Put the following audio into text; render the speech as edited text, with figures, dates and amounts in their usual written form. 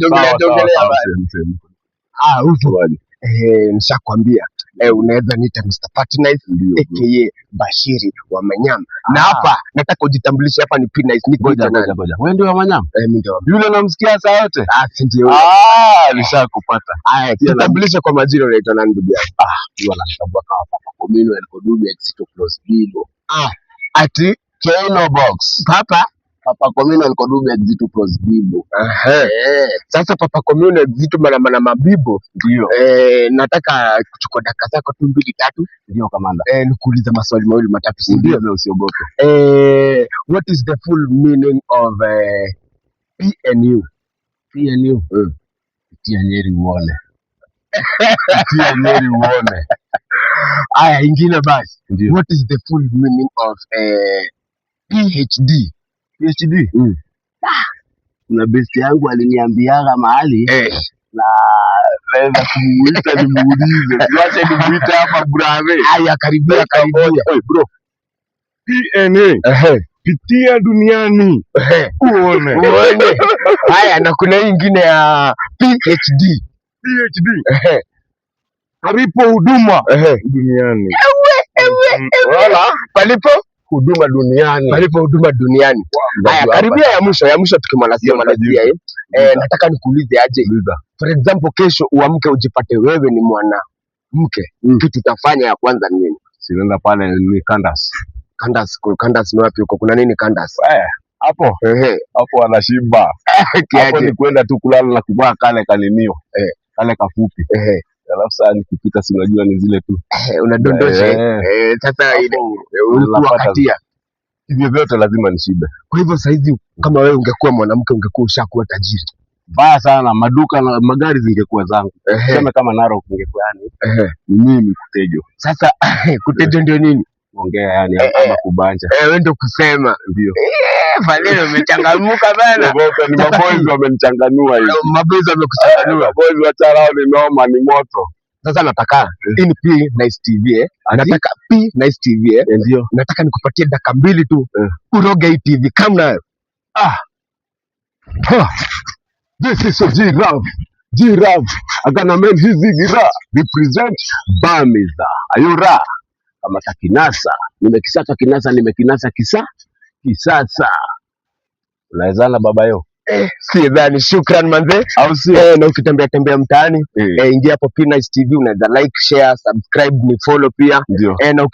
Jongelea Sawa, sawa, jongelea sawa, bana. Sema, sema. Ah, huvu. Nishakwambia. Unaweza niita Mr. Patnice aka Bashiri wa Manyama. Na hapa nataka ujitambulishe, hapa ni P Nice. Niko Ngoja, nani? ngoja, ngoja. Wewe ndio wa Manyama? Eh, mimi ndio. Yule namsikia saa yote? Ah, si ndio. Ah, nishakupata. Haya, jitambulishe kwa majina, unaitwa nani, ndugu yangu? Huwa ananitambua kama Papa Komino El Kodubi Exito Plus Bibo. Ah, ati Keno Box. Papa Papa Komino El Kodubi Exito Plus Bibo. Aha. Eh, Sasa Papa Komino Exito mana mabibo. Ndio. Nataka kuchukua dakika zako tu mbili tatu. Ndio, kamanda. Nikuulize maswali mawili matatu, si ndio? Ndio, usiogope. What is the full meaning of PNU? PNU. Pitia Nyeri uone. Pitia Nyeri uone. Aya, ingine basi. Ndio. What is the full meaning of PhD? PhD. Mm. Kuna best yangu aliniambiaga mahali na naweza kumuita nimuulize. Siwache nimuite hapa, brother. Aya, karibia karibia. Oi, bro. PNA, pitia duniani uone. Uone. Haya, na kuna hii ingine ya PhD. PhD, palipo huduma duniani. Wala palipo Huduma duniani. Palipo huduma duniani. Haya, karibia ya mwisho tukimalizia Hiyo malizia hii. Nataka nikuulize aje. Uliza. For example, kesho uamke ujipate wewe ni mwanamke. Kitu utafanya ya kwanza ni nini? Sinaenda pale ni Kandas. Kandas, Kandas ni wapi huko? Kuna nini Kandas? Eh, hapo hapo wanashiba. Hapo Kiaje? ni kwenda tu kulala na kuvaa kale kaninio. Kale kafupi. Alafu saa nikipita, si unajua ni zile tu. Unadondosha. Eh. Sasa ile Hapo ulikuwa unapata katia. Hivyo vyote lazima nishibe. Kwa hivyo saizi kama wewe ungekuwa mwanamke ungekuwa ushakuwa tajiri. Mbaya sana, maduka na magari zingekuwa zangu. Sema kama Narok ingekuwa yani ni mimi kutejo. Sasa kutejo ndio nini? Kuongea yani ama kubanja. Wewe ndio kusema. Ndio. Valero umechangamuka bana. Ni maboys wamenichanganua hivi. Maboys wamekuchanganua. Maboys wa Charao ni noma, ni moto. Sasa nataka, hii ni P Nice TV, eh. Nataka P Nice TV, eh. Ndio. Nataka nikupatie dakika 2 tu uroge hii TV kama nayo. Ah. Ha. This is a giraffe. Giraffe. Agana men hizi gira represent Bamiza. Ayura. Kama takinasa. Nimekisaka kinasa, nimekinasa kisa kisasa. Unawezana, baba yo. Si dhani, shukran manze. Au sio? Na ukitembea tembea mtaani, ingia hapo P Nice TV, unaweza like, share, subscribe, ni follow pia. Ndio. Na